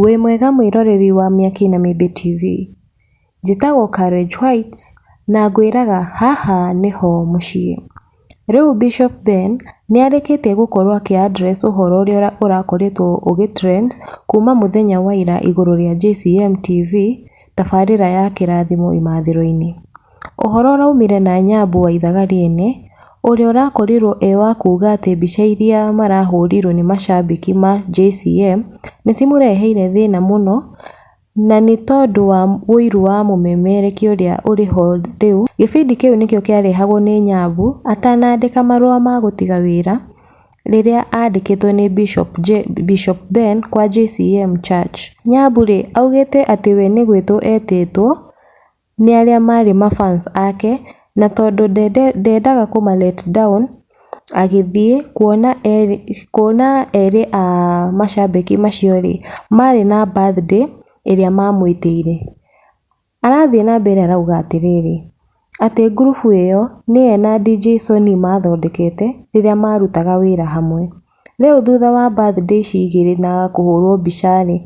Wĩ mwega mwĩroreri wa Mĩaki na Mĩmbi TV. Njĩtagwo Courage White na ngwĩraga haha nĩho mũciĩ. Rĩu Bishop Ben nĩarĩkĩtie gũkorwo akĩ address ũhoro ũrĩa ũrakoretwo ũgĩ trend kuma mũthenya wa ira igũrũ rĩa JCM TV tabarĩra ya kĩrathimo imathĩro-inĩ. Ũhoro ũraumire na Nyambu wa ithaga rĩene ũrĩa ũrakorirwo e wa kuga atĩ mbica iria marahũrirwo nĩ macambĩki ma JCM nĩcimũreheire thĩna mũno na nĩ tondũ wa ũiru wa mũmemerekia ũrĩa ũrĩho rĩu. Gĩbindi kĩu nĩkĩo kĩarehagwo nĩ Nyambu atanandĩka marũa ma gũtiga wĩra rĩrĩa andĩkĩtwo nĩ Bishop Ben kwa JCM Church. Nyambu rĩ, augĩte atĩ we nĩ gwĩtwo etĩtwo nĩ arĩa marĩ mafans ake na tondũ ndendaga kũma let down agĩthiĩ kuona erĩ a macambĩki macio rĩ, marĩ na birthday ĩrĩa mamwĩtĩire. Arathiĩ na mbere arauga atĩrĩrĩ, atĩ ngurubu ĩyo nĩye na DJ Sony mathondekete rĩrĩa marutaga wĩra hamwe. Rĩu thutha wa birthday ici igĩrĩ na kũhũrwo mbica rĩ,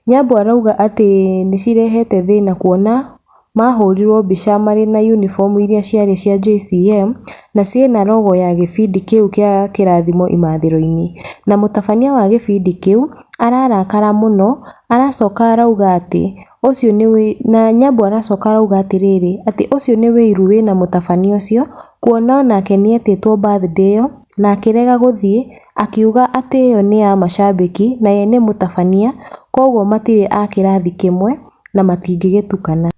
Nyambo arauga atĩ nĩcirehete thĩna kuona mahũrirwo mbica marĩ na uniform iria ciarĩ cia JCM na ciĩna logo ya gĩbindi kĩu kĩa kĩrathimo imathĩro-inĩ. Na mũtabania wa gĩbindi kĩu ararakara mũno aracoka arauga atĩ ũcio nĩ na Nyambo aracoka arauga atĩrĩrĩ, atĩ ũcio nĩ wĩiru wĩna mũtabania ũcio kuona onake nĩetĩtwo birthday ĩyo na akĩrega gũthiĩ akiuga atĩ ĩyo nĩ ya macambĩki na ye nĩ mũtabania koguo matirĩ a kĩrathi kĩmwe na matingĩgĩtukana.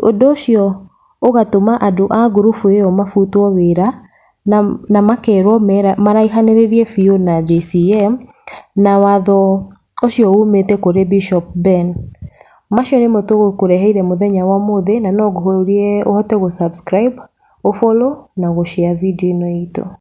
Ũndũ ũcio ũgatũma andũ a ngurubu ĩyo mabutwo wĩra na makerwo maraihanĩrĩrie biũ na JCM na watho ũcio umĩte kũrĩ Bishop Ben. Macio nĩmo tũgũkũreheire mũthenya wa ũmũthĩ na no ngũrie ũhote gũ subscribe, ũ follow na gũ share video ĩno itũ.